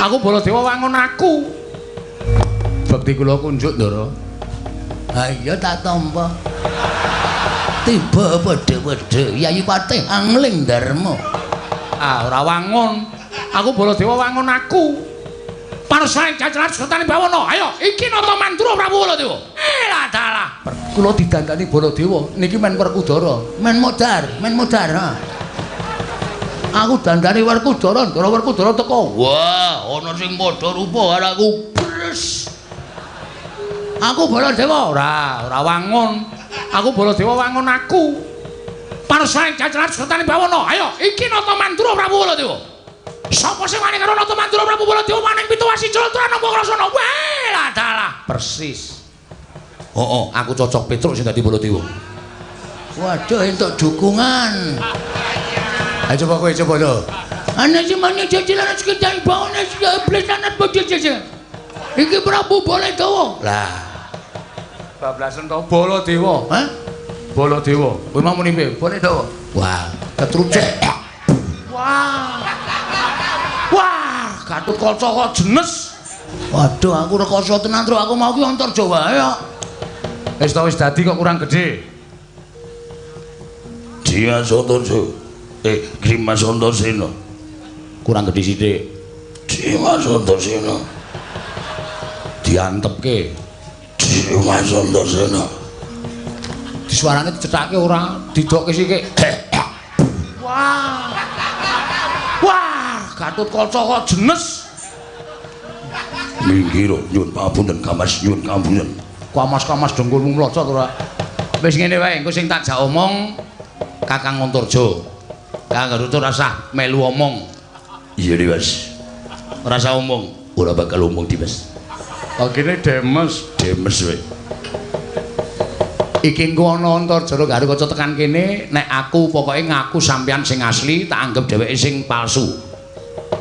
Aku Baladewa wangun aku. Bekti kula kunjuk, Ndara. Ha iya tak tampa. Tiba padha-padha Yayi Patih Angling Darma. Ah, ora wangun. Aku Baladewa wangun aku. Parsae cacalan sertane bawana. Ayo, iki Nata Mandura Prabu Baladewa. Eh, lah dalah. Kula didandani Baladewa niki men Werkudara. Men modar, men modar. Ha. Aku dandani Werkudara, Ndara Werkudara teko. Wah, ana sing padha rupa karo aku. Bres. Aku Baladewa ora, ora wangun. Aku Baladewa wangun aku. Parsae cacalan sertane bawana. Ayo, iki Nata Mandura Prabu Baladewa. Sapa sing wani karo Nata Mandura Prabu Baladewa maning pituwasi Jalatrana Krasana. Wah, lah dalah. Persis. Heeh, aku cocok Petruk sing dadi Baladewa. Waduh, entuk dukungan. Ayo coba kowe coba lho. Ana sing mane jajalan sekitar bawana iblis anak bojo jajan. Iki Prabu Baladewa. Lah. Bablasen to Baladewa. Hah? Baladewa. Kowe mau muni piye? Baladewa. Wah, ketrucuk. Wah. Wah, Gatotkaca kok jenes. Waduh, aku rekoso tenan, Truk. Aku mau ki Antarja wae kok. Wis to wis dadi kok kurang gedhe. Dia Santoso. Dimas Antasena. Kurang gedhe sithik. Dimas Antasena. Diantepke. Dimas Antasena. Disuarane dicethake ora, didokke sithik. Wah. Wah, Gatotkaca kok jenes. Minggir nyuwun pangapunten Kamas, nyuwun pangapunten. Kamas-kamas dengkulmu mlocot ora. Wis ngene wae, engko sing tak jak omong Kakang Antarja. Kakang Garuda ora usah melu omong. Iya, Dimas. Ora usah omong. Ora bakal omong, Dimas. Kene demes, demes wae. Iki engko ana Antarja Garuda tekan kene, nek aku pokoke ngaku sampeyan sing asli, tak anggap dheweke sing palsu.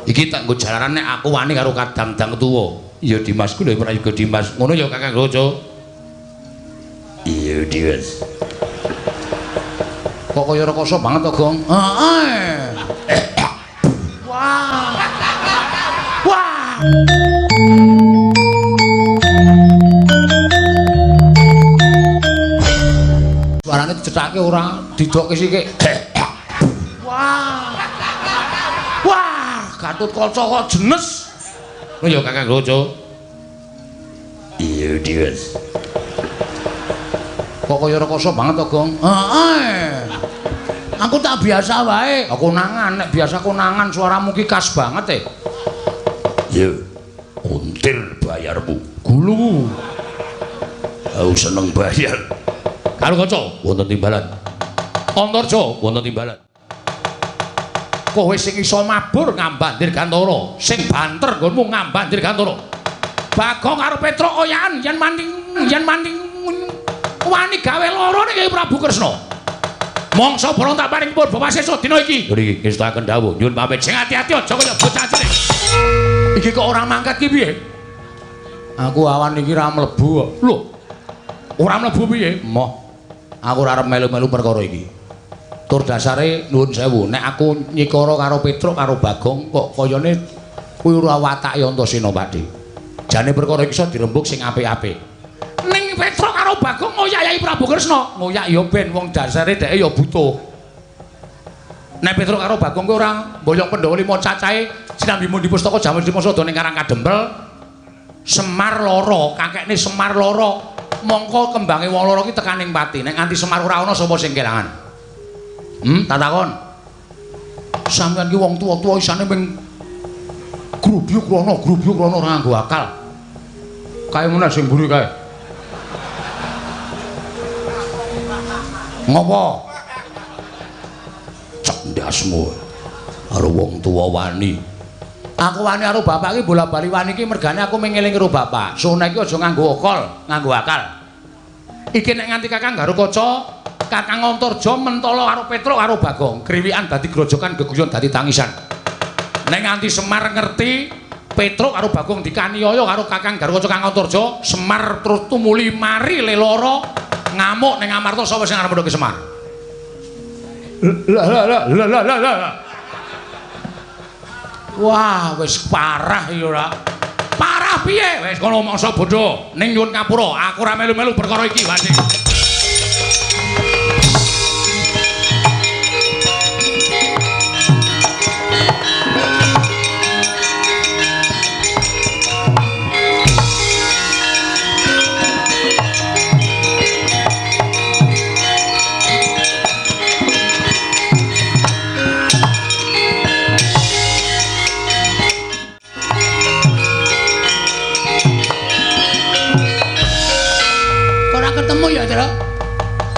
Iki tak nggo jalaran nek aku wani karo kadang-dang tuwa. Iya Dimas ku lho prayoga Dimas. Ngono ya Kakang Garuda. Iya, Dimas. Kok kaya rekoso banget to, Gong? Heeh. Wah. Wah. Suarane dicethake ora, didokke sithik. Wah. Wah, Gatotkaca kok jenes. Ngono ya Kakang Garuda. Iya, Dimas. Kok kaya rekoso banget to, Gong? Heeh. Aku tak biasa wae. Aku konangan, nek biasa konangan suaramu ki khas banget e. Ya, untir bayarmu. Gulu. Aku seneng bayar. Karo kaca wonten timbalan. Antarja wonten timbalan. Kowe sing iso mabur ngambah Dirgantara, sing banter nggonmu ngambah Dirgantara. Bagong karo Petruk oyakan yen maning wani gawe lara ning Prabu Kresna. Mongso borong tak paring purba wasesa dina iki. Niki ngestakaken dawuh nyuwun pamit. Sing ati-ati aja kaya bocah cilik. Iki kok ora mangkat ki piye? Aku awan iki ora mlebu kok. Lho. Ora mlebu piye? Moh. Aku ora arep melu-melu perkara iki. Tur dasare nuwun sewu, nek aku nyikara karo Petruk karo Bagong kok kayane kuwi ora watake Antasena Pakde. Jane perkara iki iso dirembug sing apik-apik. Ning Petruk karo Bagong ngoyak Yai Prabu Kresna. Ngoyak ya ben wong dasare dheke ya butuh. Nek Petruk karo Bagong kuwi ora mboyong Pandhawa lima cacahe sinambi mundi pustaka jaman Dimosada ning Karang Kadempel. Semar lara, kakekne Semar lara. Mongko kembange wong lara ki tekaning pati. Nek nganti Semar ora ana sapa sing kelangan? Tak takon. Sampeyan ki wong tuwa-tuwa isane ming grubyuk rono, grubyuk rono ora nganggo akal. Kae meneh sing mburi kae. Ngopo? Cek ndasmu karo wong tuwa wani. Aku wani karo bapak iki bola-bali wani iki mergane aku mung ngeling karo bapak. Sone iki aja nganggo akal, nganggo akal. Iki nek nganti Kakang Garukaca, Kakang Antarja mentala karo Petruk karo Bagong, kriwikan dadi grojokan geguyon dadi tangisan. Nek nganti Semar ngerti Petruk karo Bagong dikaniaya karo Kakang Garukaca Kang Antarja, Semar terus tumuli mari leloro ngamuk ning Amarta sapa sing arep mundhake Semar? Lah lah lah lah lah lah. Wah, wis parah iki ora. Parah piye? Wis kono mangsa bodho ning nyuwun ngapura, aku ora melu-melu perkara iki, Wati.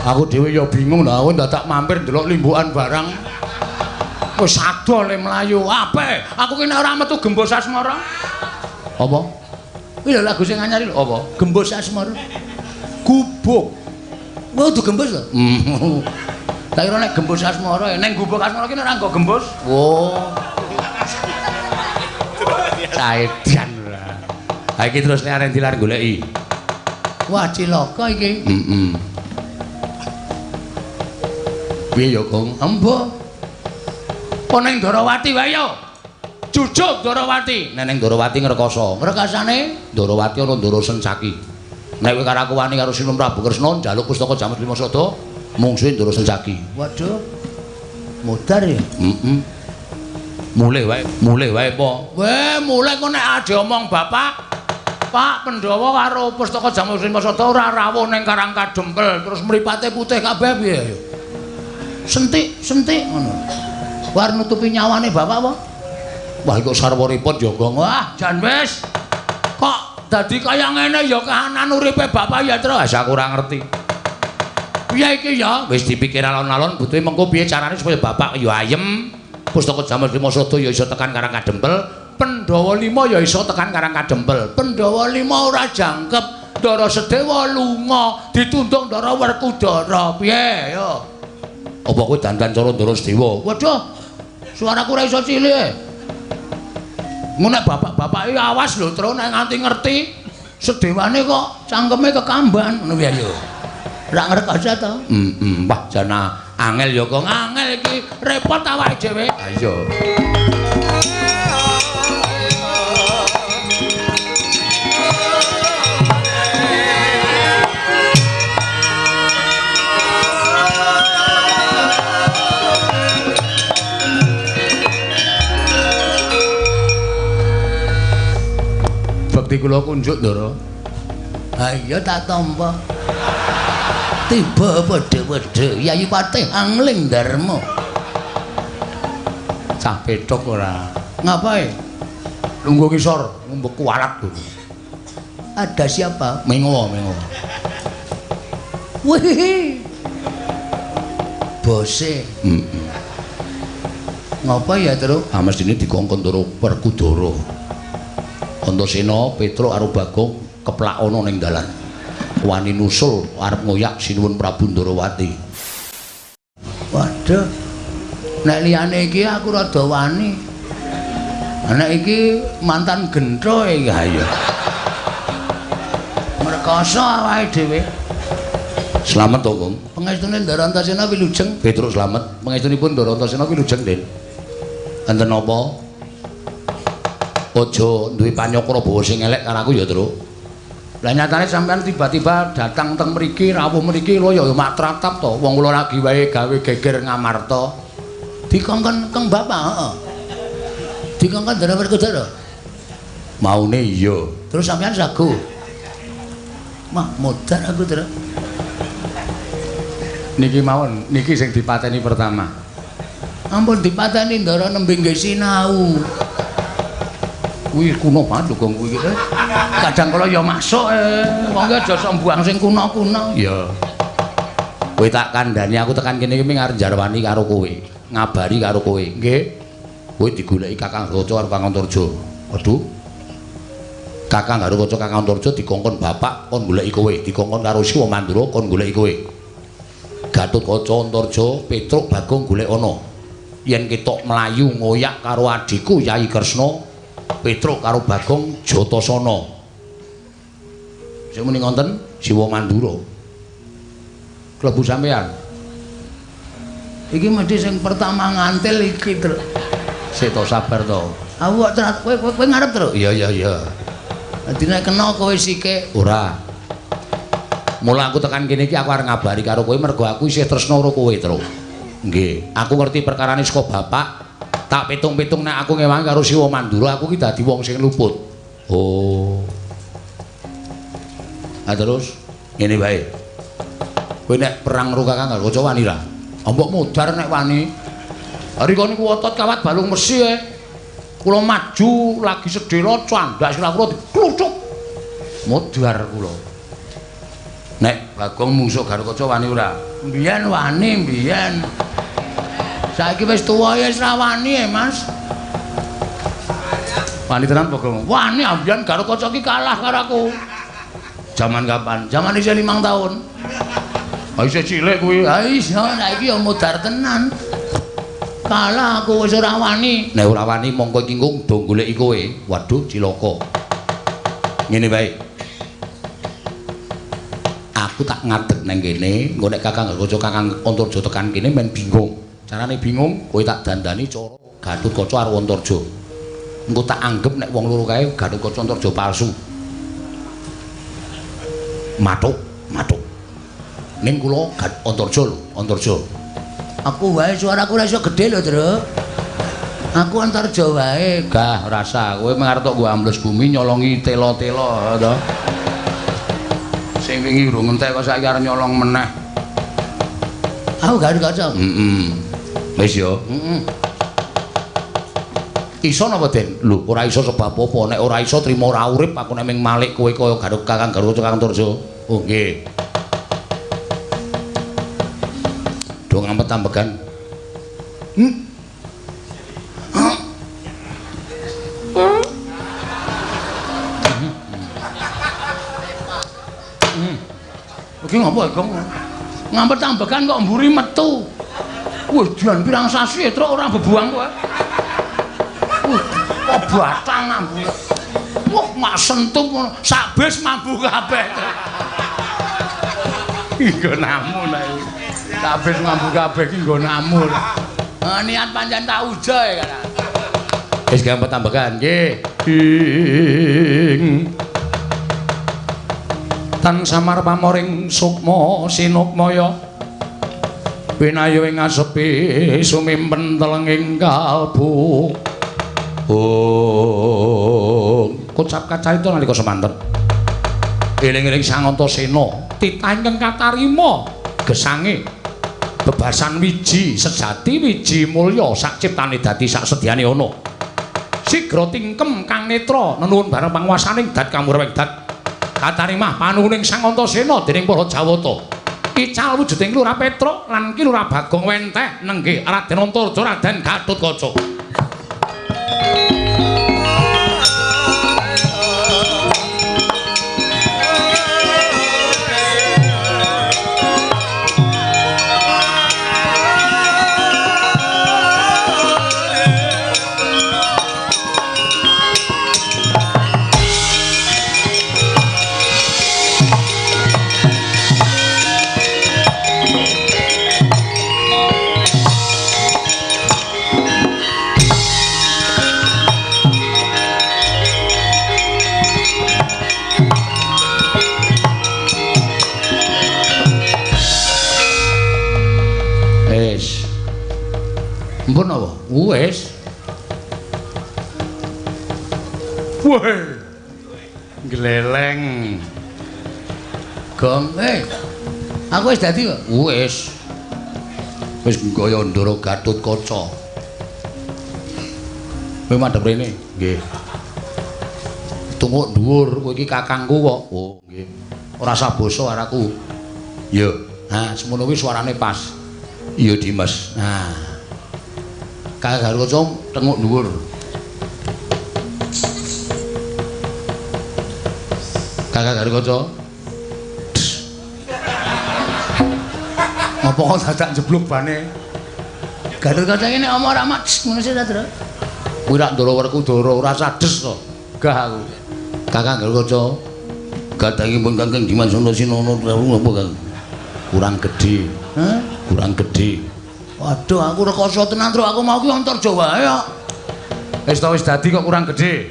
Aku dhewe ya bingung lah, aku dadak mampir ndelok limbukan barang. Wis ado le mlayu. Ape? Aku ki nek ora metu Gembos Asmara. Apa? Kuwi lho lagu sing anyar lho. Apa? Gembos Asmara. Gubuk. Wah, kudu gembos lho. Tak kira nek Gembos Asmara, ning Gubuk Asmara ki nek ora nggo gembos. Oh. Caedan ora. Ha iki terus nek arep dilar goleki. Wah, cilaka iki. Heeh. Piye ya, Gong? Embo. Apa ning Ndorowati wae ya? Jujuk Ndorowati. Nek ning Ndorowati ngrekoso. Ngrekasane Ndorowati ana Ndoro Sencaki. Nek kowe karo aku wani karo Sinun Prabu Kresna njaluk pustaka Jamus Lima Sada, mungsuhe Ndoro Sencaki. Waduh. Mudar ya? Heeh. Mulih wae, mulih wae apa? Weh, mulih kok nek ade omong bapak. Pak Pandhawa karo pustaka Jamus Lima Sada ora rawuh ning Karang Kadempel, terus mripate putih kabeh piye ya? Sentik, sentik ngono. War nutupi nyawane bapak apa? Wah, kok sarwa repot ya, Gong. Wah, jan wis. Kok dadi kaya ngene ya kahanan uripe bapak ya, Tru. Wis aku ora ngerti. Piye iki ya? Wis dipikir alon-alon butuhe mengko piye carane supaya bapak ya ayem, pustaka Jamus Lima Sada ya iso tekan Karang Kadempel, Pandhawa 5 ya iso tekan Karang Kadempel. Pandhawa 5 ora jangkep, Ndara Sedewa lunga, ditundung Ndara Werkudara. Piye ya? Apa kowe dandan cara Ndara Sedewa? Waduh. Suaraku ora iso cilik. Ngono nek bapak-bapak iki awas lho, Tru, nek nganti ngerti Sedewane kok cangkeme kekamban ngono piye ya? Ora ngrekoso to? Heeh, wah jana angel ya kok. Angel iki repot awake dhewe. Ha iya. Bekti kula kunjuk, Ndara. Ha iya tak tampa. Tiba padha-padha Yayi Patih Angling Darma. Cah pethuk ora. Ngapae? Lungguh ngisor, ngombe kualat lho. Ada siapa? Mengo, mengo. Wih. Bose. Heeh. Ngapa ya, Tru? Ah mestine dikongkon Ndara Werkudara. Antasena, Petruk karo Bagong keplak ana ning dalan. Wani nusul arep ngoyak Sinuwun Prabu Ndorowati. Waduh. Nek liyane iki aku rada wani. Nek iki mantan gentho iki. Ha iya. Ngrekoso awake dhewe. Slamet to, Gong. Pangestune Ndara Antasena wilujeng. Petruk slamet. Pangestunipun Ndara Antasena wilujeng, Den. Enten napa? Aja duwe panyokra bawa sing elek karo aku ya, Truk. Lah nyatane sampean tiba-tiba datang teng mriki, rawuh mriki lho ya mak tratap to. Wong kula lagi wae gawe geger Ngamarta. Dikongkon keng bapak, heeh. Dikongkon Ndara Werkudara. Maune iya. Terus sampean sago. Mah modar aku, Truk. Niki mawon, niki sing dipateni pertama. Ampun dipateni Ndara nembe nggih sinau. Kuwi kuno banget lho Gong kuwi. Kadang kala ya masuk wong ki aja sok mbuang sing kuno-kuno. Iya. Kowe tak kandhani aku tekan kene iki arep njarwani karo kowe, ngabari karo kowe. Nggih. Kowe digoleki Kakang Garukaca karo Kakang Antarja. Waduh. Kakang Garukaca Kakang Antarja dikongkon bapak kon goleki kowe, dikongkon karo Siwa Mandura kon goleki kowe. Gatotkaca Antarja Petruk Bagong golek ana. Yen ketok mlayu ngoyak karo adhiku Yayi Kresna, Petruk karo Bagong Jatasana. Sing muni ngonten Siwa Mandura. Klebu sampean. Iki mesti sing pertama ngantil iki, Truk. Sik to sabar to. Aku kok kowe kowe ngarep, Truk. Iya iya iya. Dadi nek kena kowe sike ora. Mula aku tekan kene iki aku arep ngabari karo kowe mergo aku isih tresna karo kowe, Truk. Nggih, aku ngerti perkarane saka bapak. Tak pitung-pitung nek aku ngewangi karo Siwa Mandura aku ki dadi wong sing luput. Oh. Nah terus ngene wae. Kowe nek perang karo Kakang Garuda wani ra? Mbok modar nek wani. Rika niku otot kawat balung mesi e. Kula maju lagi sedhela candhak sirah kula dikluthuk. Modar kula. Nek Bagong mungsuh Garuda wani ora? Mbiyen wani, mbiyen. Saiki wis tuwa ya wis ra wani e, Mas. Wani tenan Bagong. Wani ambiyen Garuda ki kalah karo aku. Jaman kapan? Jaman isih 5 tahun. Ha isih cilik kuwi. Ha iya, saiki ya modar tenan. Kalah aku wis ora wani. Nek ora wani mongko iki engko do goleki kowe. Waduh, cilaka. Ngene wae. Aku tak ngadeg nang kene, engko nek Kakang Garuda Kakang Antarja tekan kene men bingung. Carane bingung, kowe tak dandani cara Gatotkaca karo Antarja. Engko tak anggep nek wong loro kae Gatotkaca Antarja palsu. Mathuk, mathuk. Ning kula Antarja lho, Antarja. Aku wae suaraku ora iso gedhe lho, Truk. Aku Antarja wae. Gah, rasa kowe mung tok nggo ambles bumi nyolongi tela-tela to. Sing wingi urung entek kok saiki arep nyolong meneh. Aku Garuda. Heeh. Wis ya. Heeh. Iso napa, Den? Lho, ora iso sebab apa? Nek ora iso trimo ora urip aku nek ming malik kowe kaya Garuda Kakang Garuda Kakang Antarja. Oh, nggih. Do ngampet ambegan. Iki ngopo, Gong? Ngampet ambegan kok mburi metu. Wih, jan pirang sasi truk ora bebuang kowe. Wih, kok batang mambu. Wah, mak sentuh ngono, sak bis mambu kabeh. Nggo namu nek. Sak bis mambu kabeh iki nggo namu. Niat pancen tak ujo ya kan. Wis gampang tambahan nggih. Ing tan samar pamoring sukma sinukmaya winayu ing asepi sumimpen telenging kalbu. Oh, kocap kacarita nalika semanten. Eling-eling Sang Antasena titah ingkang katarima gesange bebasan wiji sejati wiji mulya sak ciptane dadi sak sedyane ana. Sigra tingkem kang netra nenuwun bareng panguwasaning dat kamurweng dat katarimah panuwuning Sang Antasena dening para Jawata. Ical wujuding Lurah Petruk lan Ki Lurah Bagong wenteh nenggih Raden Antarja Raden Gatotkaca. Mpun apa? Wis. Weh. Gleleng. Gong, aku wis dadi kok. Wis. Wis gaya Ndara Gatotkaca. Kowe madhep rene? Nggih. Tunggu dhuwur, kowe iki kakangku kok. Oh, nggih. Ora usah basa karo aku. Ya. Nah, semono kuwi suarane pas. Iya, Dimas. Nah. Kakang Garuda tenguk dhuwur. Kakang Garuda. Ngopo kok dadak jeblok bane? Garuda iki nek omong ora mak ngono sih ta, Tru? Kuwi rak Ndara Werkudara ora sades to. Gah aku. Kakang Garuda gadangipun Kakang Dimas Antasena napa, Kang? Kurang gedhe. Hah? Kurang gedhe. Waduh, aku rekoso tenan, Tru. Aku mau ki Antarja wae kok. Wis to wis dadi kok kurang gedhe.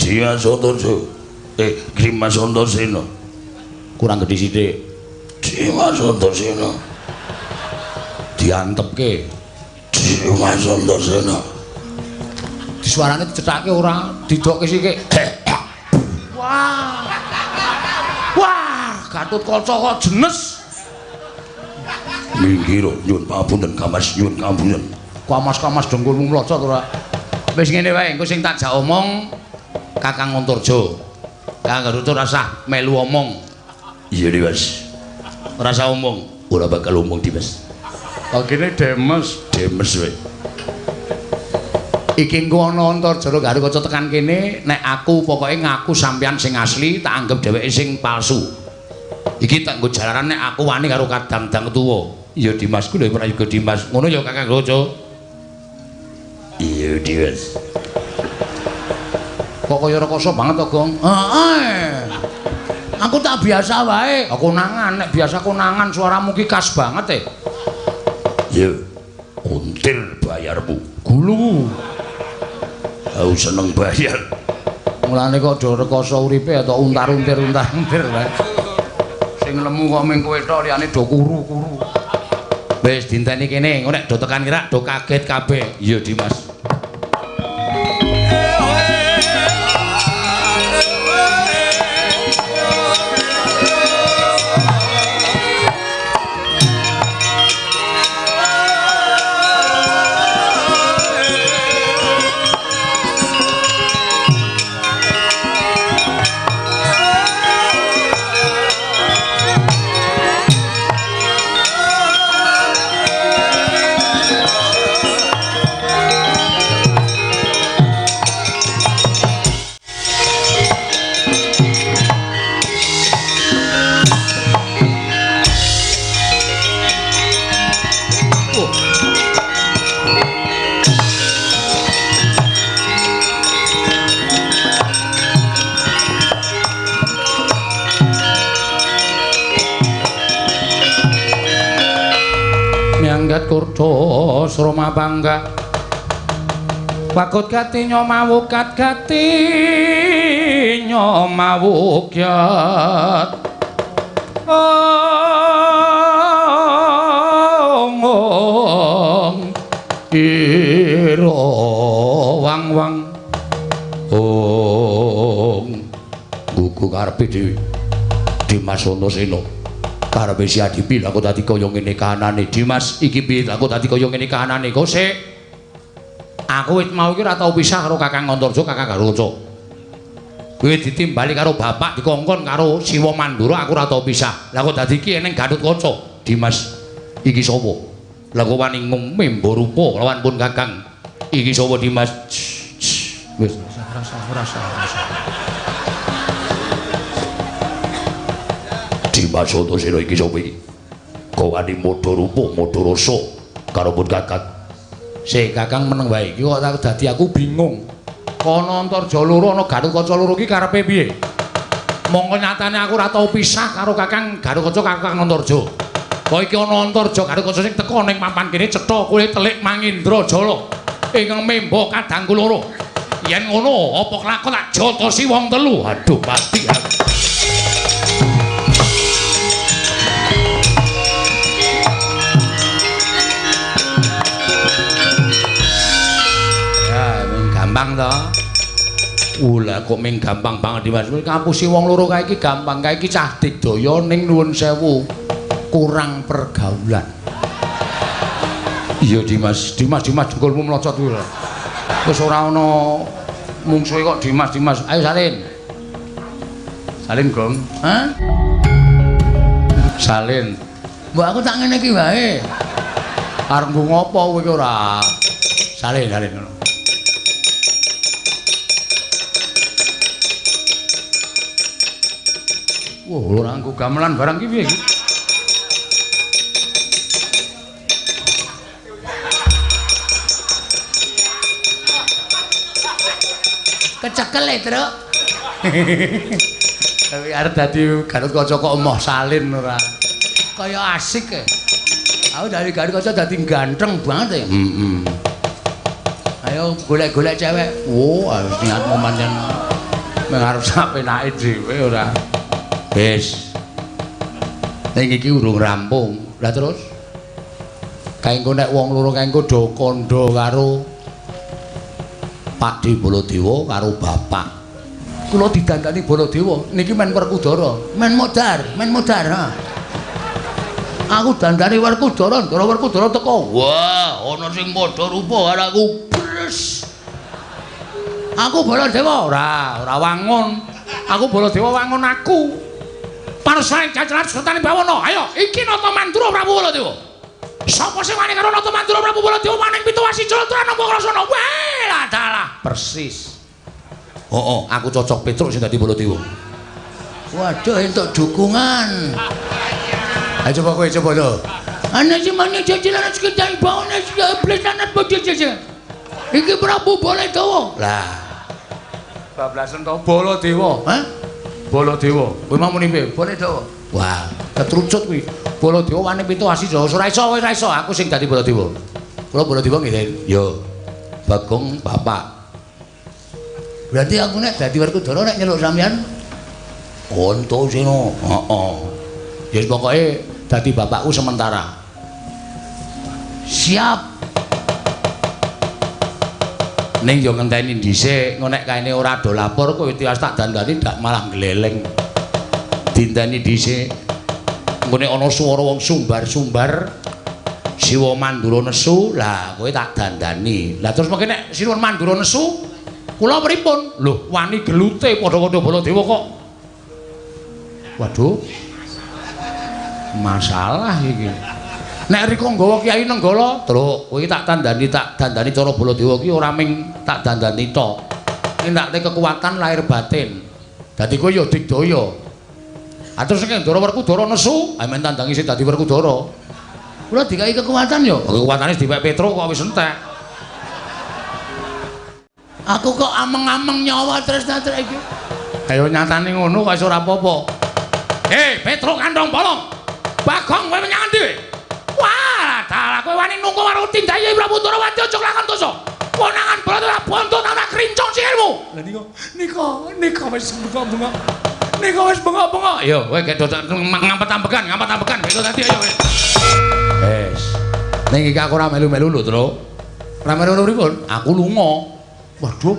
Dimas Antarja. Dimas Antasena. Kurang gedhe sithik. Dimas Antasena. Diantepke. Dimas Antasena. Disuarane dicethake ora didokke sithik. Wah. Wah, Gatotkaca kok jenes. Minggir nyuwun pangapunten Kamas, nyuwun pangapunten. Kamas-kamas dengkulmu mlocot ora. Wis ngene wae, engko sing tak jak omong Kakang Antarja. Kakang Gatotkaca ora usah melu omong. Iya, Dimas. Ora usah omong. Ora bakal omong, Dimas. Kok kene demes, demes wae. Iki engko ana Antarja Gatotkaca tekan kene, nek aku pokoke ngaku sampeyan sing asli, tak anggap dheweke sing palsu. Iki tak nggo jalaran nek aku wani karo kadang-dang tuwa. Iya Dimas, ku lho prayoga Dimas. Ngono ya Kakang Gatotkaca. Iya Dimas. Kok kaya rekoso banget to, Gong? Heeh. Aku tak biasa wae. Konangan, nek biasa konangan suaramu ki khas banget e. Ya, untir bayarmu. Gulu. Aku seneng bayar. Mulane kok do rekoso uripe atau untar-untir untar-untir wae. Sing lemu kok ming kowe tok liyane do kuru-kuru. Wis dinteni kene, engko nek do tekan kira do kaget kabeh. Iya Dimas. Manggat kurda sroma bangga wakut gati nyomawukat gati nyomawukyat ong ira wang wang ong gugu karepe dhewe Dimas Antasena karepe si Adipi lha kok dadi kaya ngene kahanane Dimas iki piye lha kok dadi kaya ngene kahanane kok sik aku wit mau iki ora tau pisah karo Kakang Antarja Kakang Garuca kowe ditimbali karo bapak dikongkon karo Siwa Mandura aku ora tau pisah lha kok dadi iki eneng Gatotkaca Dimas iki sapa lha kok wani ngumembo rupa lawan pun Kakang iki sapa Dimas wis rasa Dimas Antasena iki sapa iki kok wani modho rupa modho rasa karo pun Kakang sik Kakang meneng wae iki kok dadi aku bingung ana Antarja loro ana Gatotkaca loro iki karepe piye mongko nyatane aku ora tau pisah karo Kakang Gatotkaca Kakang Antarja kok iki ana Antarja Gatotkaca sing teka ning papan kene cetha kowe telik Mangindra Jala ingkang memba kadangku loro yen ngono apa kelakon tak jotosi wong telu aduh pasti aku. Gampang to. Lah kok ming gampang banget Dimas. Ngapusi wong loro kae iki gampang, kae iki cah digdaya ning nuwun sewu kurang pergaulan. Iya Dimas, Dimas Dimas dengkulmu mlocot kuwi lho. Wis ora ana mungsuhe kok Dimas Dimas. Ayo salin. Salin, Gong. Hah? Salin. Mbok aku tak ngene iki wae. Arep nggo ngopo kowe iki ora? Salin, salin ngono. Wah, ora nggo gamelan barang iki piye iki? Kecekel e, Truk. Tapi arep dadi Gatotkaca kok emoh salin ora. Kaya asik e. Aku dari Gatotkaca dadi ganteng banget e. Heeh. Ayo golek-golek cewek. Wo, niatmu pancen meng arep sapenake dhewe ora. Wis. Ning iki urung rampung. Lah terus kae engko nek wong loro kae engko do kandha karo Pakde Baladewa karo bapak. Kula didandani Baladewa niki men Werkudara, men modar, men modar. Ha. Aku dandani Werkudara, Ndara Werkudara teko. Wah, ana sing padha rupa karo aku. Bres. Aku Baladewa ora, ora wangun. Aku Baladewa wangun aku. Parsae jajaran sertane bawana. Ayo, iki Nata Mandura Prabu Baladewa. Sapa sing wani karo Nata Mandura Prabu Baladewa maning pitu wasi jlatra napa krasana. Wah, lah dalah persis. Heeh, aku cocok Petruk sing dadi Baladewa. Waduh, entuk dukungan. Ayo coba kowe coba lho. Ana sing mana jajaran sekedar bawana sing blesanan bojo jajan. Iki Prabu Baladewa. Lah. Bablasen to Baladewa, hah? Baladewa. Kowe mau muni piye? Baladewa. Wah, ketrucut kuwi. Baladewa wani pitu asi Jawa. Ora iso, ora iso. Aku sing dadi Baladewa. Kula Baladewa nggih, Den. Yo. Bagong bapak. Berarti aku nek dadi Werkudara nek nyeluk sampean Antasena. Heeh. Ya pokoke dadi bapakku sementara. Siap. Ning yo ngenteni dhisik, engko nek kaene ora do lapor kowe tiwas tak dandani dak malah gleleng. Dinteni dhisik. Engko nek ana swara wong sumbar-sumbar Siwa Mandura nesu, lah kowe tak dandani. Lah terus mengke nek Siwa Mandura nesu, kula pripun? Lho, wani gelute padha-padha Baladewa kok. Waduh. Masalah iki. Nek rika nggawa Kyai Nenggala, Truk, kowe tak tandani cara Baladewa ki ora ming tak dandani tok. Ning tak kekuatan lahir batin. Dadi kowe ya digdaya. Ah terus nek Ndara Werkudara nesu, ae men tandangi sing dadi Werkudara. Kula dikai kekuatan ya. Kekuatane dipek Petruk kok wis entek. Aku kok ameng-ameng nyawa tresna-tresna iki. Ayo nyatane ngono kok iso ora apa-apa. Hei, Petruk kandhong bolong. Bagong kowe menyang endi? Wah, dalah kowe wani nunggu karo tindake Prabu Ndorowati aja lakon dosa. Konangan Baladewa bondo ta ora krincong sikilmu. Lah nika wis bengok-bengok. Nika wis bengok-bengok. Ayo kowe gek ngampet-ambekan, ngampet-ambekan beda dadi ayo kowe. Wis. Ning iki aku ora melu-melu lho, Truk. Ora melu pripun? Aku lunga. Waduh.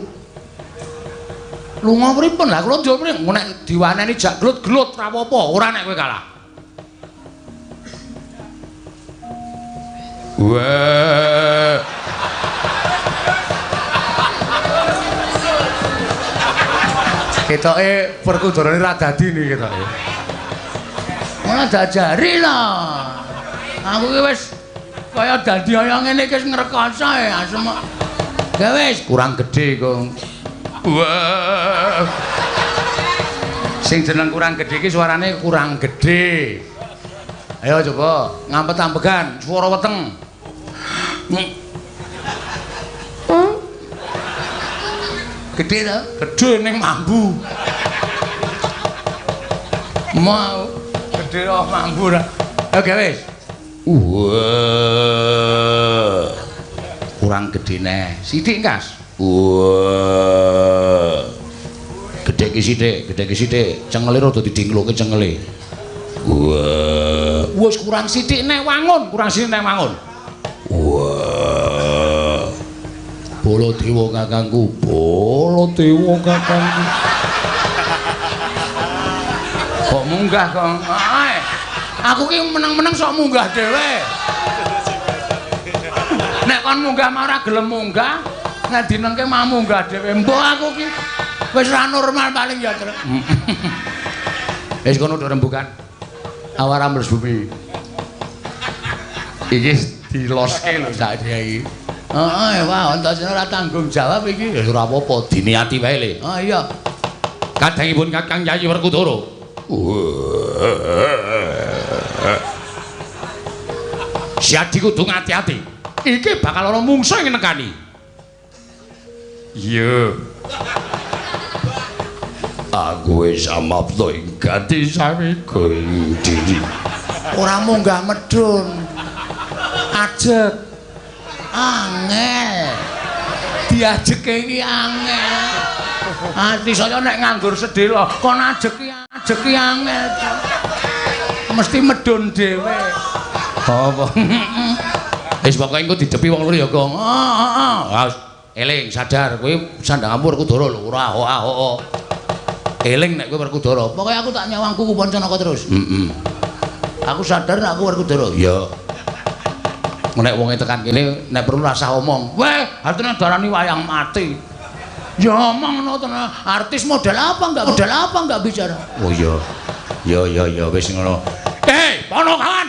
Lunga pripun? Lah kula njur pripun? Nek diwaneni jak glut-glut ora apa-apa, ora nek kowe kalah. Wah. Ketoke Werkudarane ra dadi niki ketoke. Ora diajari lho. Aku ki wis kaya dadi kaya ngene iki wis ngrekoso ya asem. Ya wis kurang gedhe kok. Wah. Sing jeneng kurang gedhe iki suarane kurang gedhe. Ayo coba ngampet-ambegan swara weteng. Gedhe to? Gedhe ning mambu. Mau gedhe kok mambu ora. Oke wis. Wah. Kurang gedhe neh. Sithik kas. Wah. Gedhe ki sithik, gedhe ki sithik. Cengele rada didingloke cengele. Wah. Wis kurang sithik neh wangun, kurang sithik neh wangun. Wah. Baladewa kakangku, Baladewa kakangku. Kok munggah kok? Aku ki meneng-meneng sok munggah dhewe. Nek kon munggah mau ora gelem munggah, nek dinengke mau munggah dhewe. Mbok aku ki wis ora normal paling ya, Truk. Wis kono do rembukan. Awara mles bumi. Iki diloske lho sak iki. Heeh, wah, Antasena ora tanggung jawab iki. Ya ora apa-apa, diniati wae le. Oh iya. Kadangipun Kakang Yayi Werkudara. Siadi kudu ngati-ati. Iki bakal ana mungsuh sing nekani. Iya. Aku wis amapta ing gati samiga ing diri. Ora munggah medhun. Ajeg. Angel. Diajeke iki angel. Ati saya nek nganggur sedhela kon ajeki ajeki angel. Mesti medun dhewe. Apa? Wis pokoke engko didepi wong loro ya, Gong. Heeh, heeh. Eling sadar kowe sandanganmu Werkudara lho, ora ho. Eling nek kowe Werkudara. Pokoke aku tak nyawang kuku Pancanaka terus. Heeh. Aku sadar nek aku Werkudara. Iya. Nek wonge tekan kene nek perlu rasah omong. Weh, artine darani wayang mati. Ya omong ngono tenan. Artis model apa enggak? Model apa enggak bicara? Oh iya. Ya ya ya wis ngono. Hei, Ponokawan.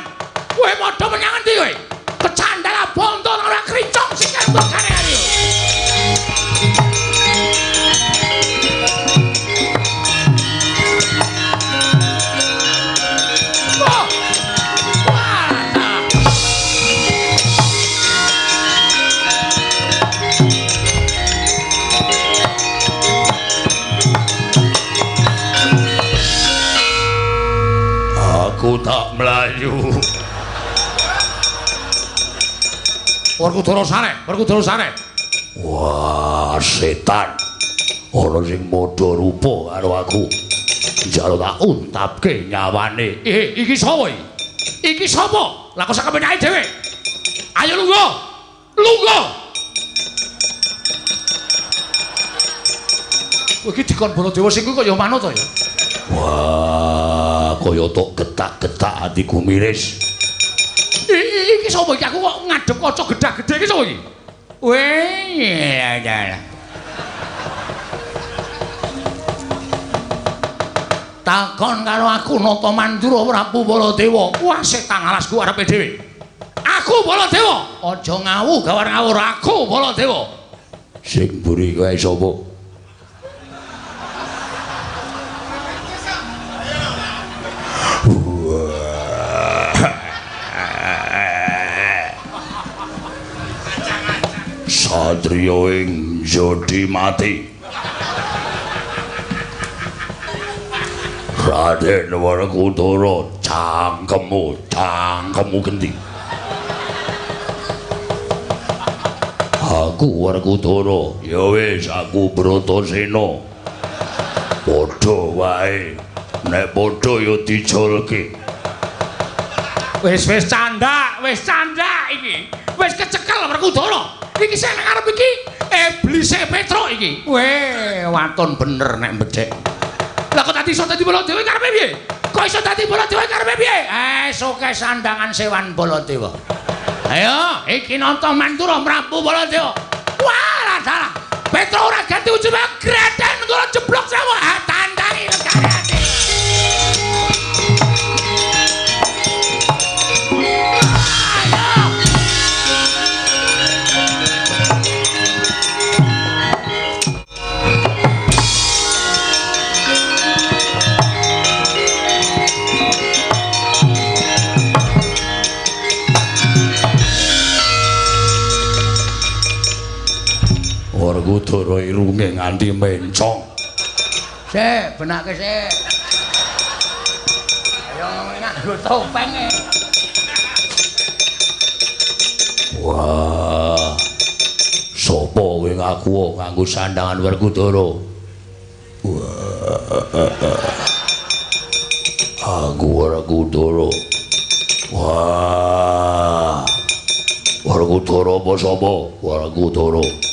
Kowe padha menyang endi kowe? Kecandala bonto ora kricong sikil mbokane ayo. Aku tak mlayu. Werkudara sare, Werkudara sare. Wah, setan. Ana sing padha rupa karo aku. Njaluk tak untapke nyawane. Iki sapa iki? Iki sapa? Lah kok sak kepenake dhewe. Ayo lungguh. Lungguh. Kowe iki dikon Baladewa sing kuwi kaya manut to ya? Wah, kaya tok getak-getak atiku miris. Iki sapa iki? Aku kok ngadep kaca gedhah-gedhe iki sapa iki? Weh, ya. Takon karo aku Nata Mandura Prabu Baladewa. Wah, setan alasku arepe dhewe. Aku Baladewa. Aja ngawu gawar ngawur, aku Baladewa. Sing mburi kowe sapa? Satriya ing jodi mati. Raden Werkudara, cangkemmu, cangkemmu genti. Aku Werkudara, ya wis aku Bratasena. Padha wae, nek padha ya dijolke. Wis wis candak iki. Wis kecekel Werkudara. Iki sing nang arep iki iblise Petruk iki. Weh, waton bener nek becik. Lah kok dadi iso dadi Baladewa karepe piye? Kok iso dadi Baladewa karepe piye? Soke sandangan sewan Baladewa. Ayo, iki Nata Mandura Prabu Baladewa. Wah, dalah. Petruk ora ganti ujug greden kula jeblok sewu. Tandangi legane ati. Werkudara irunge nganti mencong. Sik, benake sik. Ayo nganggo topenge. Wah. Sopo kowe ngaku nganggo sandangan Werkudara? Wah. Aku Werkudara. Wah. Werkudara apa sapa? Werkudara.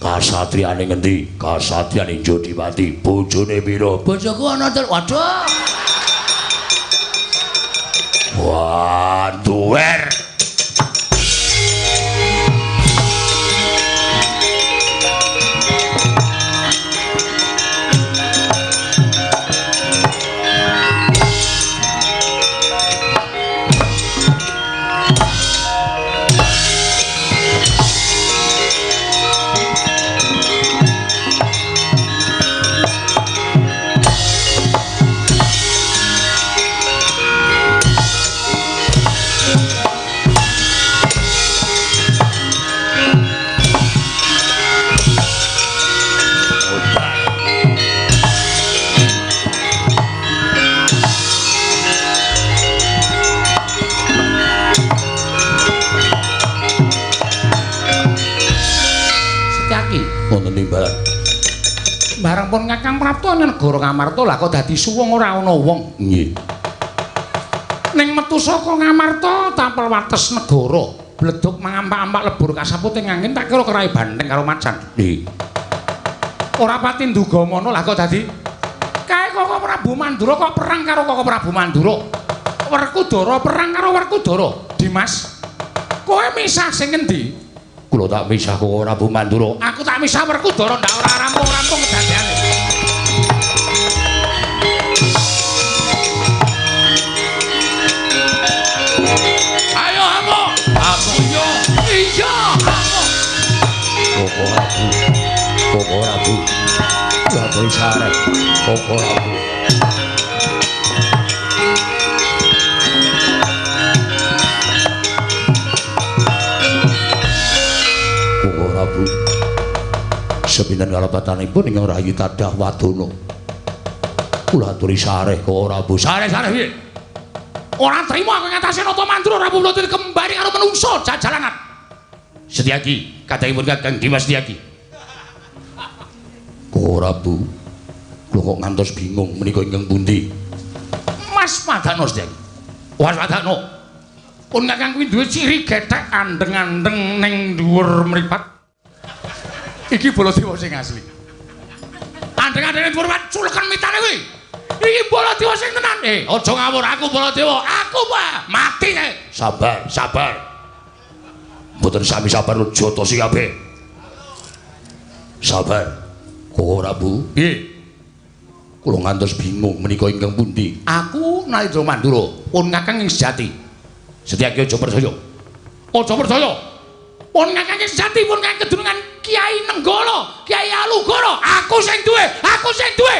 Kasatriyane ngendi? Kasatriyane Jodipati. Bojone pira? Bojoku ana telu. Waduh. Wah, duwer. Bareng pun Kakang prapta negara Ngamarta lah kok dadi suwung ora ana wong. Nggih. Ning metu saka Ngamarta tapel wates negara, bleduk mangampak-ampak lebur kasaput ing angin tak kira kerai banteng karo macan. Nggih. Ora pati nduga mono lah kok dadi kae Koko Prabu Mandura kok perang karo Koko Prabu Mandura. Werkudara perang karo Werkudara. Dimas, kowe misah sing ngendi? Kula tak misah Koko Prabu Mandura. Aku tak misah Werkudara ndak ora rampung-rampung kedadeane. Ayo amuk. Amuk yo. Iya, amuk. Koko Prabu. Koko Prabu. Lha sarep. Koko Prabu. Koko Prabu. Sepinten kalepatanipun ingkang rayi tadah wadana. Kula aturi sareh Koko Prabu. Sareh-sareh piye? Ora trimo aku ngatasé Nata Mandura Prabu Baladewa kembali karo menungso jajalangan. Setyaki, kadangipun Kakang Dimas Setyaki. Koko Prabu, kula kok ngantos bingung menika ingkang pundi? Mas Padano Setyaki. Mas Padano. Pun Kakang kuwi duwe ciri gethek andeng-andeng ning dhuwur mripat. Iki Baladewa sing asli. Andeng-andeng ning dhuwur mripat culeken mitane kuwi. Iki Baladewa sing tenan. Aja ngawur, aku Baladewa. Aku Pak, mati kae. Sabar, sabar. Mboten sami sabar lho jotosi kabeh. Sabar. Koko Prabu, piye? Kula ngantos bingung menika ingkang pundi? Aku Narendra Mandura, pun Kakang ing sejati. Setyaki aja percaya. Aja percaya. Pun Kakang ing sejati, pun Kakang kedunungan Kiai Nenggala, Kiai Alugoro. Aku sing duwe, aku sing duwe.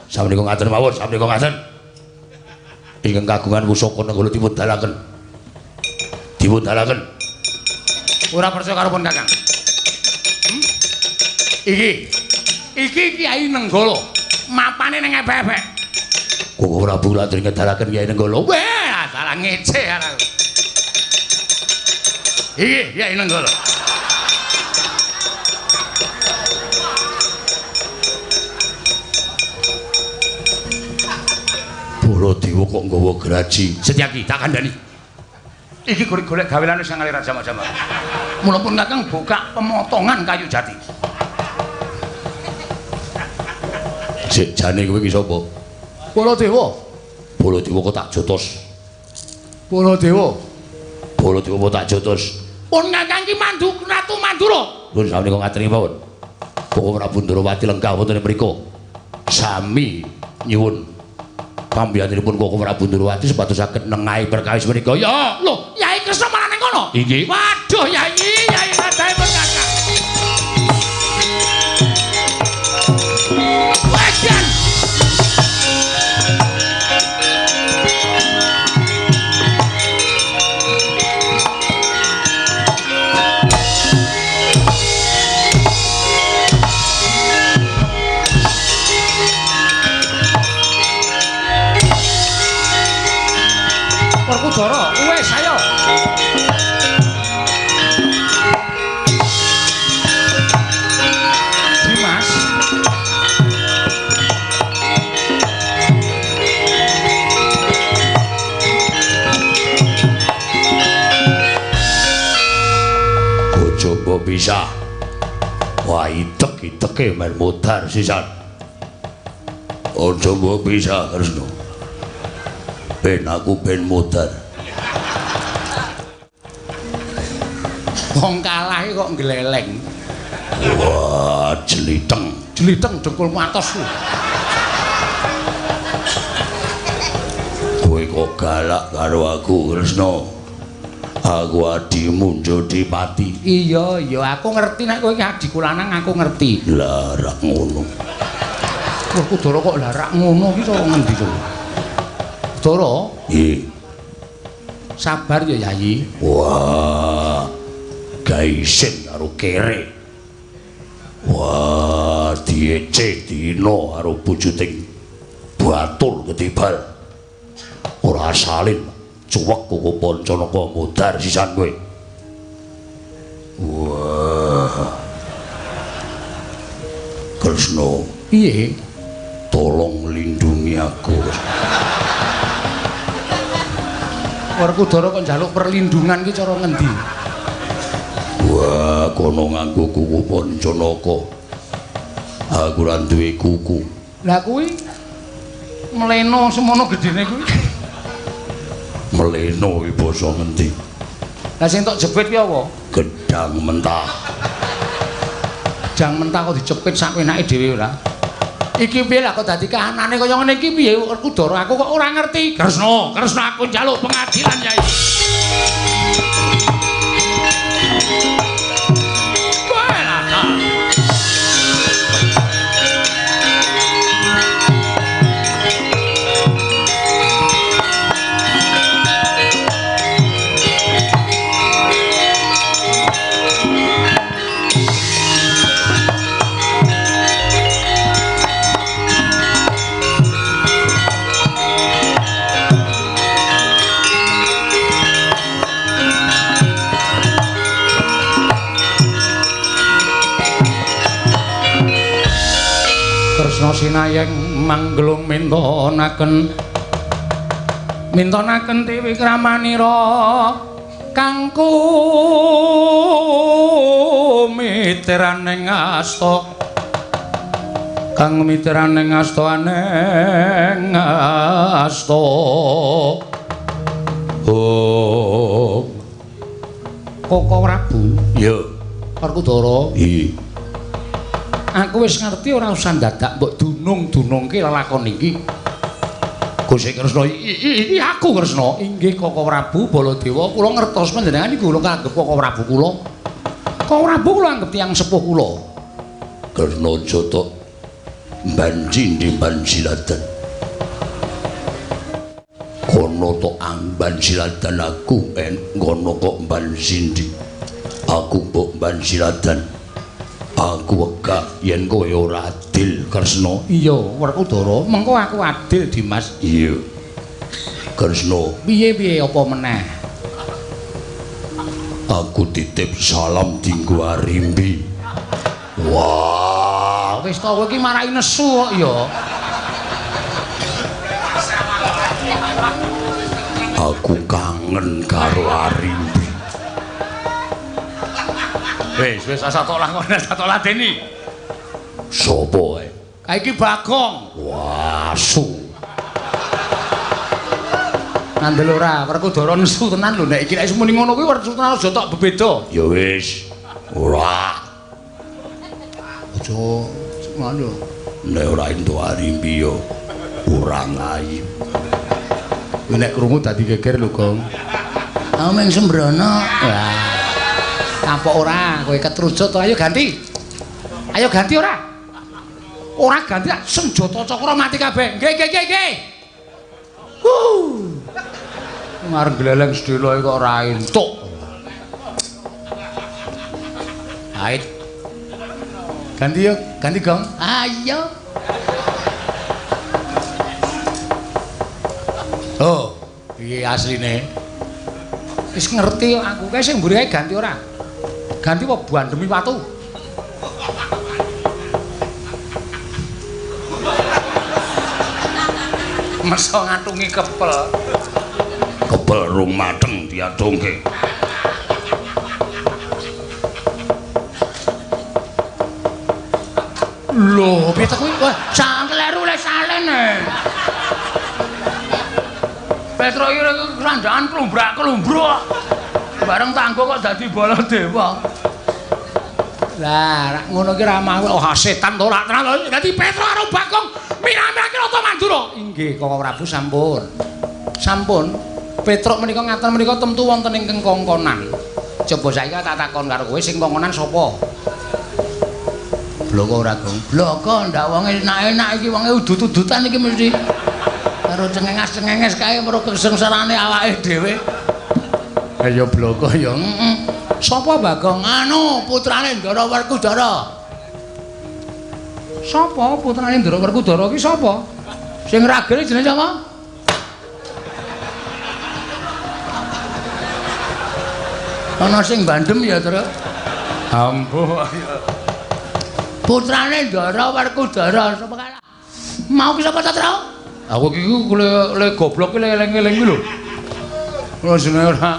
Samenika ngaten mawon, samenika ngaten. Ingkang kagungan pusaka Nenggala dipun dalaken. Dipun dalaken. Ora percaya karo pun Kakang. Iki. Iki Kiai Nenggala. Mapane ning epek-epek. Koko Prabu latri ngedalaken Kiai Nenggala. Wah, salah ngece aku. Iki Kiai Nenggala. Baladewa kok nggawa graji. Setyaki tak kandhani. Iki golek-golek gawelane sang ngalir jama-jama. Mula pun Kakang buka pemotongan kayu jati. Sik jane kowe iki sapa? Baladewa. Baladewa kok tak jotos. Baladewa. Baladewa kok tak jotos. Pun Kakang iki mandu Ratu Mandura. Pun samenika ngaturi mawon. Koko Prabu Ndrawati lenggah wonten ing mriku. Sami nyuwun pambiyanipun Koko Prabu Ndrawati supados saged nengahi perkawis menika. Ya, lho, Yai Kresna malah ning kono. Inggih. Waduh, Yai, Yai kadahe pun Kakang. Wajan. Werkudara, wis ayo. Dimas. Coba bisa. Wah, itek-iteke men modar sisan. Aja mbok bisa, Kresna. Ben aku ben modar. Wong kalah kok ngleleng. Wah, jeliteng. Jeliteng dengkulmu atos. Kowe kok galak karo aku, Kresna? Aku adimu Jodipati. Iya, iya, aku ngerti nek kowe iki adhiku lanang, aku ngerti. Lah rak ngono. Werkudara kok lah rak ngono iki cara ngendi to? Dara? Nggih. Sabar ya, Yayi. Wah. Gaisin karo kere. Wah, diece dina karo bujuting batur ketibal. Ora salin. Cuwek Koko Pancanaka modar sisan kowe. Wah. Kresna. Piye? Tolong lindungi aku. Werkudara kok njaluk perlindungan ki cara ngendi? Wah, kono nganggo kuku Pancanaka. Aku ora duwe kuku. Lah kuwi mleno semono gedene kuwi. Mleno iki basa ngendi? Lah sing tok jepit ki apa? Gedang mentah. Gedang mentah kok dijepit sak enake dhewe ora? Iki piye lah kok dadi kahanane kaya ngene iki piye Werkudara aku kok ora ngerti. Kresna, Kresna aku njaluk pengadilan Yai. Kresna sinayeng manggelung mintonaken mintonaken tiwikramanira kangku miteraning asta kang miteraning asta aneng asta. Oh Koko Prabu. Ya Werkudara. Iya. Aku wis ngerti ora usah dadak mbok dunung-dunungke lelakon iki. Gusti Kresna, iki aku Kresna. Inggih Koko Prabu Baladewa, kula ngertos panjenengan iku kula kanggep Koko Prabu kula. Koko Prabu kula anggep tiyang sepuh kula. Kresna jotok banji ndi banjiladan. Kono tok amban siladan aku en ngono kok banjindi. Aku mbok banjiladan. Aku wegah yen kowe ora adil Kresna. Iya Werkudara, mengko aku adil Dimas. Iya Kresna. Piye-piye apa meneh? Aku titip salam dinggo Arimbi. Wah, wis to kowe iki marai nesu kok ya. Aku kangen karo Arimbi. Wis, wis asa tok lakone, asa tok ladeni. Sopo ae? Kae iki Bagong. Wah, asu. Ngandel ora, Werkudara nesu tenan lho nek iki nek muni ngono kuwi werku tenan aja tok bebeda. Ya wis. Ora. Aja ngono. Nek ora entuk Arimbi ya ora ngayu. Kuwi nek krungu dadi geger lho, Gong. Aku mung sembrono. Wah. Kapok ora, kowe ketrucut to. Ayo ganti. Ayo ganti ora? Ora ganti senjata cakra mati kabeh. Nggih, nggih, nggih, nggih. Huh. Ngarep gleleng sedhela kok ora entuk. Ait. Ganti yo, ganti Gong. Ayo. Oh, iki asline. Wis ngerti aku kae sing mburi kae ganti ora? Ganti apa bandemi watu? Meso ngatungi kepel. Kepel rung mateng diatungke. Lho, piye ta kuwi? Wah, sak kleru le salene. Petro iki krandangan klumbrak-klumbruk. Bareng tanggo kok dadi Baladewa. Lah, rak ngono ki ra mau. Oh, setan to ora tenan. Dadi Petro karo Bagong mirah-mirahke Rata Mandura. Inggih, Koko Prabu sampun. Sampun. Petruk menika ngaten menika temtu wonten ingkang kongkonan. Coba saiki tak takon karo kowe sing kongkonan sapa? Bloko ora, Gong? Bloko ndak wonge enak-enak iki wonge udut-udutan iki mesti. Karo cengenges-cengenges kae mergo kesengsarane awake dhewe. Ayo bloko ya. Heeh. Sapa Bagong? Anu, putrane Ndara Werkudara. Sapa putrane Ndara Werkudara ki sapa? Sing ragene jenenge sapa? Ana sing bandem ya, Tru. Ampuh. Putrane Ndara Werkudara sapa kalah? Mau ki sapa ta, Tru? Aku iki le goblok ki eling-eling kuwi lho. Ora jenenge ora.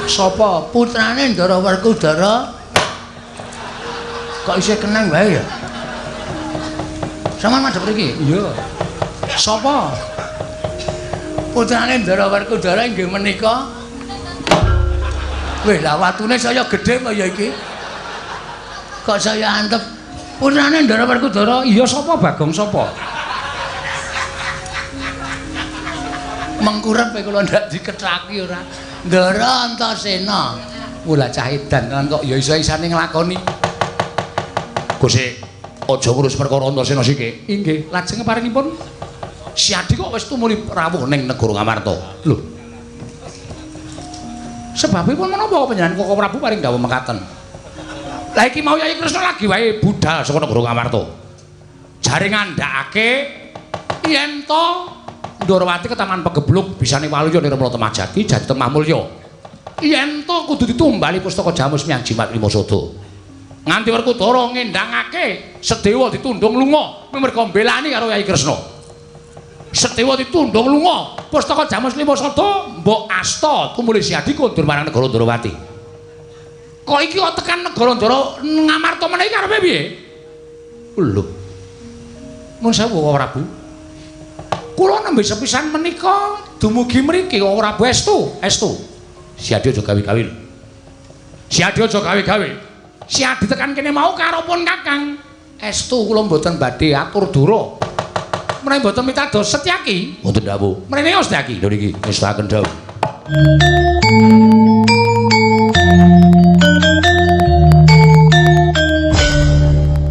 Sapa putrane Ndara Werkudara? Kok isih keneng wae ya? Sampeyan madhep mriki? Iya. Sapa? Putrane Ndara Werkudara inggih menika. Wih, lah watune saya gedhe apa ya iki? Kok saya antep? Putrane Ndara Werkudara, iya sapa Bagong sapa? Mengkurep kula ndak dikethaki ora. Ndara Antasena. Wah, cah edan tenan kok ya iso-isane nglakoni. Gusti, aja ngurus perkara Antasena siki. Inggih, lajeng paringipun Siadi kok wis tumuli rawuh ning negara Ngamarta. Lho. Sebabipun menapa panjenengan Koko Prabu paring dawuh mekaten? Lah iki mau Yayi Kresna lagi wae budal saka negara Ngamarta. Jare ngandhakake yen to Ndorowati ketaman pegebluk bisane waluya nirmala Temah Jati jati Temah Mulya. Yen to kudu ditumbali pustaka Jamus Miang Jimat Lima Sada. Nganti Werkudara ngendhangake Sedewa ditundung lunga merga mbelani karo Yayi Kresna. Sedewa ditundung lunga, pustaka Jamus Lima Sada mbok asta tumuli Siadi kondur marang negara Ndorowati. Kok iki kok tekan negara Ndara Ngamarta meneh iki karepe piye? Lho. Mun sewu Prabu. Kula nembe sepisan menika dumugi mriki kok Prabu estu, estu. Siadi aja gawe-gawe. Siadi aja gawe-gawe. Siadi tekan kene mau karopun Kakang. Estu kula mboten badhe atur dura. Menawi mboten mitados Setyaki, mboten dawuh. Mrene Setyaki. Lho niki ngestaken dawuh.